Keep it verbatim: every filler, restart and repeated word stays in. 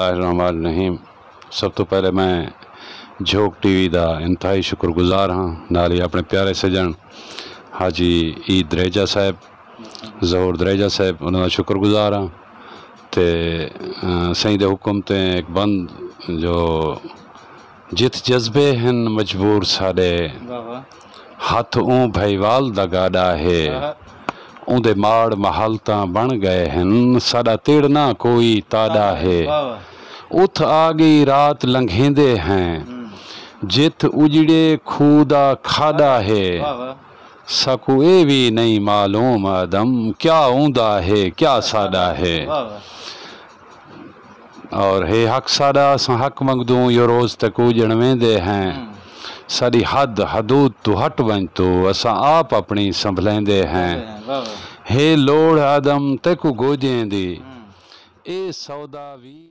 الرحمن الرحیم۔ سب تو پہلے میں جھوک ٹی وی دا انتہائی شکر گزار ہاں، نال ہی اپنے پیارے سجن حاجی عید ریجا صاحب، ظہور دریجا صاحب، انہاں دا شکر گزار ہاں۔ تے، اہ، سائیں دے حکم تے ایک بند جو جت جذبے ہن مجبور ساڈے، واہ واہ۔ ہتھ اوں بھائیوال دا گاڈا ہے۔ واہ۔ اوندے ماڑ محل تاں بن گئے ہن، ساڈا تیڑنا کوئی تاڈا ہے۔ واہ واہ۔ اتھ آ گئی رات لنگھیندے ہیں، ہم۔ جت اجڑے کھو دا کھاڈا ہے۔ واہ واہ۔ ساکو اے وی نہیں معلوم آدم کیا اوندا ہے، کیا ساڈا ہے۔ واہ واہ۔ اور ہے حق ساڈا، اساں حق منگدوں، یو روز تک اجڑ ویندے ہیں۔ ہم۔ ساڈی حد حدود تو ہٹ ونج تو، اساں آپ اپنی سنبھلیندے ہیں۔ واہ واہ۔ ہے لوڑ آدم تیکو گوجیں دی، ہم۔ اے سودا وی